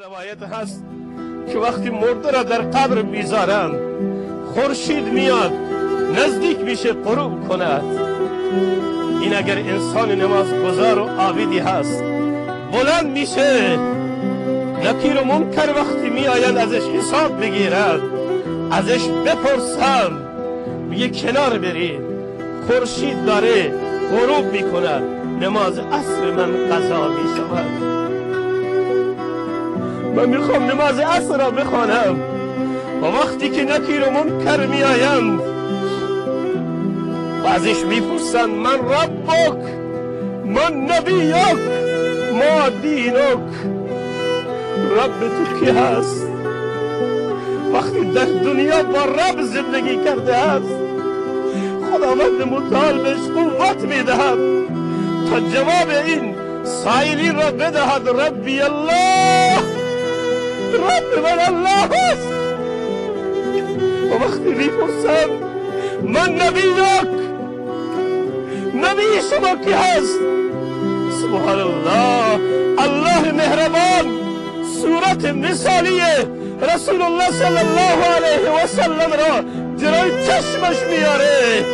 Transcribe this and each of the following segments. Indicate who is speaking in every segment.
Speaker 1: روایت هست که وقتی مرده را در قبر میذارند، خورشید میاد نزدیک میشه غروب کند. این اگر انسان نمازگزار و عابدی هست، بلند میشه، نکیر و منکر وقتی میآیند ازش حساب بگیرند، ازش بپرسند، میگه کنار برید، خورشید داره غروب میکند، نماز عصر من قضا میشود، من میخوام نماز عصر را بخوانم. و وقتی که نکیر و منکر میآیند و ازش میپرسند من ربک، من نبیک، ما دینک، رب تو کی هست؟ وقتی در دنیا با رب زندگی کرده است، خداوند متعال بهش قوت میدهد تا جواب این سائلین را بدهد. ربی الله، رب من الله است. و وقتی میپرسم من نبیک، نبی شما کی هست؟ سبحان الله، الله مهربان صورت مثالی رسول الله صلی الله علیه و سلم را جلوی چشمش میاره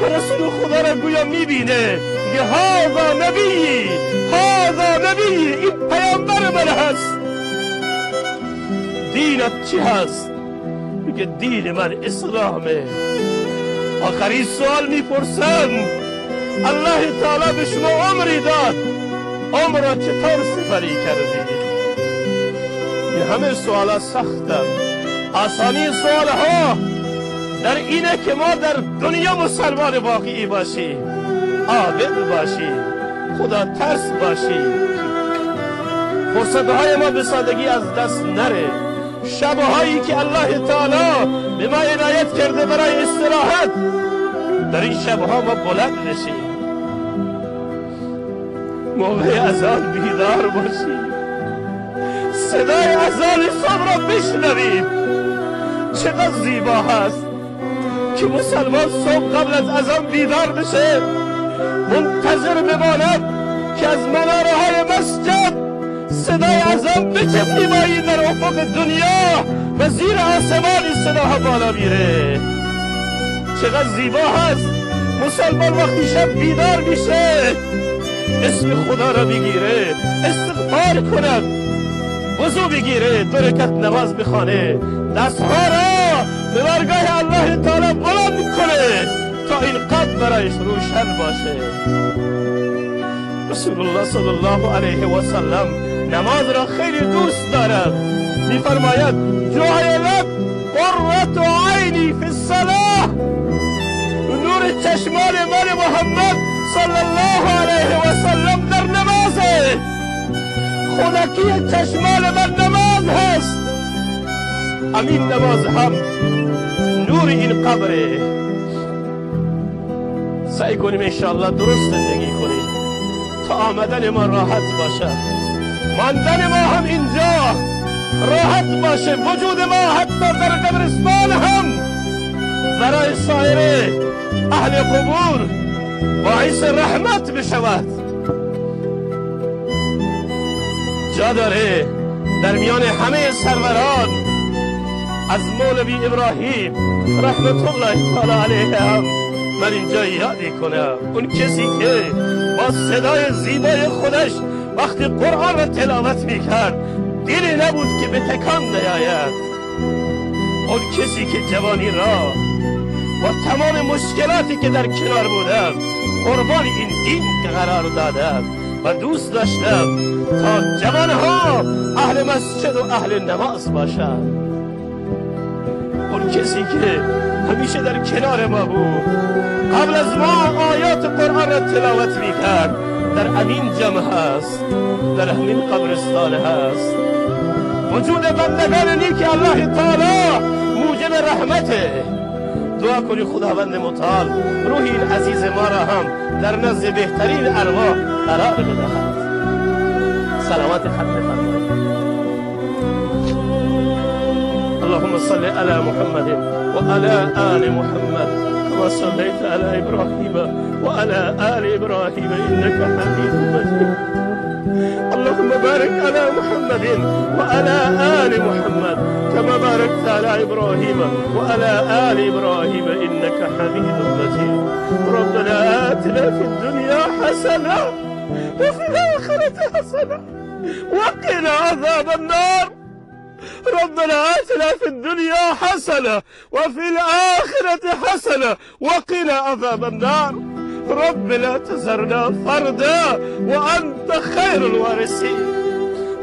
Speaker 1: و رسول خدا را گویا میبینه، میگه هذا نبی، هذا نبی، این پیامبر من هست. دینت چی هست؟ میگه دین من اسلامه. آخرین سوال میپرسن الله تعالی به شما عمری داد، عمر را چطور سپری کردید؟ این همه سوالات سختم. آسانی سوالها در اینه که ما در دنیا مسلمان واقعی باشیم، عابد باشیم، خدا ترس باشیم، فرصتهای ما به سادگی از دست نره. شبهایی که الله تعالی به ما عنایت کرده برای استراحت، در این شبها ما بلند بشیم، موقع اذان بیدار باشیم، صدای اذان صبح را بشنویم. چقدر زیبا هست که مسلمان صبح قبل از اذان بیدار بشه، منتظر بماند که از مناره های مسجد صدای اذان به چه زیبایی در افق دنیا و زیر آسمان این صداها بالا میره. چقدر زیبا هست مسلمان وقتی شب بیدار میشه اسم خدا را بگیره، استغفار کند، وضو بگیره، دو رکعت نماز بخوانه، دستها را به درگاه الله تعالی بلند کنه تا این قلب برایش روشن باشه. رسول الله صلی الله علیه و سلم نماز را خیلی دوست دارد. میفرماید جعلت قرة عینی فی الصلاة، نور چشمان من محمد صلی الله علیه و سلم در نمازه، خنکی چشمان من نماز هست. امین نماز هم نور این قبره. سعی کنیم انشاءالله درست زندگی کنیم تا آمدن ما راحت باشد، ماندن ما هم اینجا راحت باشه، وجود ما حتی در قبرستان هم برای سایر اهل قبور باعث رحمت بشود. جا داره در میان همه سروران از مولوی ابراهیم رحمت الله تعالی علیه هم من اینجا یادی کنم. اون کسی که با صدای زیبای خودش وقتی قرآن را تلاوت میکرد دلی نبود که به تکان نیاید. اون کسی که جوانی را با تمام مشکلاتی که در کنار بودم قربان این دین قرار دادم و دوست داشتم تا جوانها اهل مسجد و اهل نماز باشند. اون کسی که همیشه در کنار ما بود، قبل از ما آیات قرآن را تلاوت میکرد، در همین جمع هست، در همین قبرستان هست. وجود بندگان نیک الله تعالی موجب رحمته. دعا کنی خداوند متعال روح این عزیز ما را هم در نزد بهترین ارواح قرار بدهد. صلوات ختم فرمایید. اللهم صل على محمد وعلى آل محمد كما صليت على إبراهيم وعلى آل إبراهيم إنك حميد مجيد. اللهم بارك على محمد وعلى آل محمد كما باركت على إبراهيم وعلى آل إبراهيم إنك حميد مجيد. ربنا آتنا في الدنيا حسنة وفي الآخرة حسنة وقنا عذاب النار. ربنا آتنا في الدنيا حسنة وفي الآخرة حسنة وقنا عذاب النار. رب لا تذرنا فردا وأنت خير الوارثين.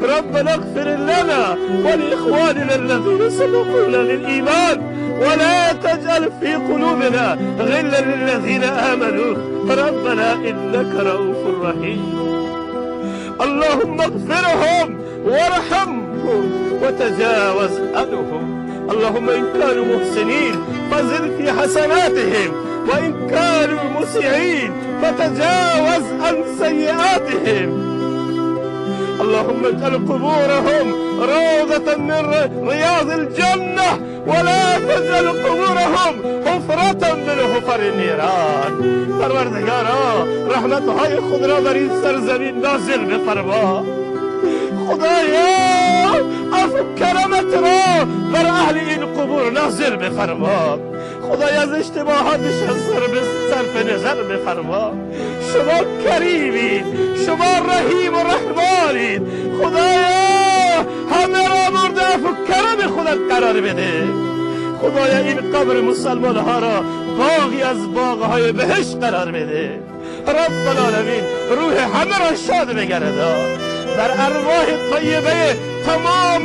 Speaker 1: ربنا اغفر لنا ولإخواننا الذين سبقونا للإيمان ولا تجعل في قلوبنا غلا للذين آمنوا ربنا إنك رؤوف رحيم. اللهم اغفرهم وارحمهم وتجاوز عنهم. اللهم إن كانوا محسنين فزد في حسناتهم، وإن كانوا مسيئين فتجاوز عن سيئاتهم. اللهم اجعل قبورهم روضة من رياض الجنة ولا تجعل قبورهم حفرة من حفر النيران. پروردگارا رحمتهای خود را بر این سرزمین نازل بفرما. خدایا عفو کرمت را بر اهل این قبور نازل بفرما. خدایا از اشتباهاتشان صرف نظر بفرما. شما کریمید، شما رحیم و رحمانید. خدایا همه را مورد عفو کرم خودت قرار بده. خدایا این قبر مسلمان ها را باغی از باغهای بهشت قرار بده. رب العالمین روح همه را شاد بگردان. در ارواح طیبه تمام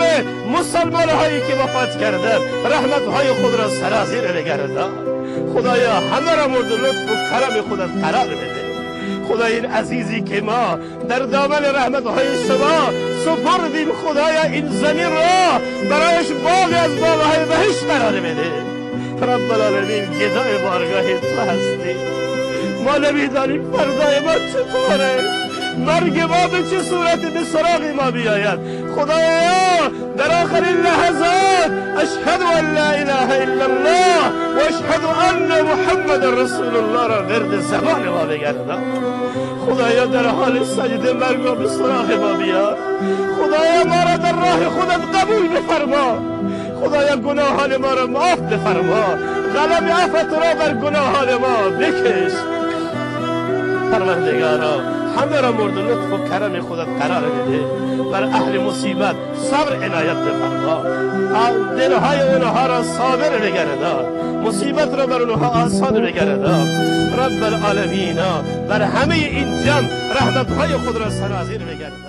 Speaker 1: مسلمان هایی که وفات کردند رحمت های خود را سرازیر بگردان. خدایا همه را مورد لطف و کرم خودت قرار بده. خدای این عزیزی که ما در دامن رحمت های شما سپردیم، خدایا این زمین را برایش باغی از باغهای بهشت قرار بده. رب العالمین گدای بارگاه تو هستی. ما نمیدانیم فردای ما چطوره، مرگ ما به چه صورتی به سراغ ما بیاید. خدایا در آخرین لحظات اشهد ان لا اله الا الله و اشهد ان محمد رسول الله را ورد زبان ما بگردان. خدایا در حال سجده مرگ را به سراغ ما بیار. خدایا ما را در راه خودت قبول بفرما. خدایا گناهان ما را معاف بفرما. قلم عفوت را بر گناهان ما بکش. پروردگارا همه را مورد لطف و کرم خودت قرار بده. بر اهل مصیبت صبر عنایت بفرما. دلهای اونها را صابر بگردان، مصیبت را بر اونها آسان بگردان. رب العالمین بر همه این جمع رحمتهای خود را سرازیر بگردان.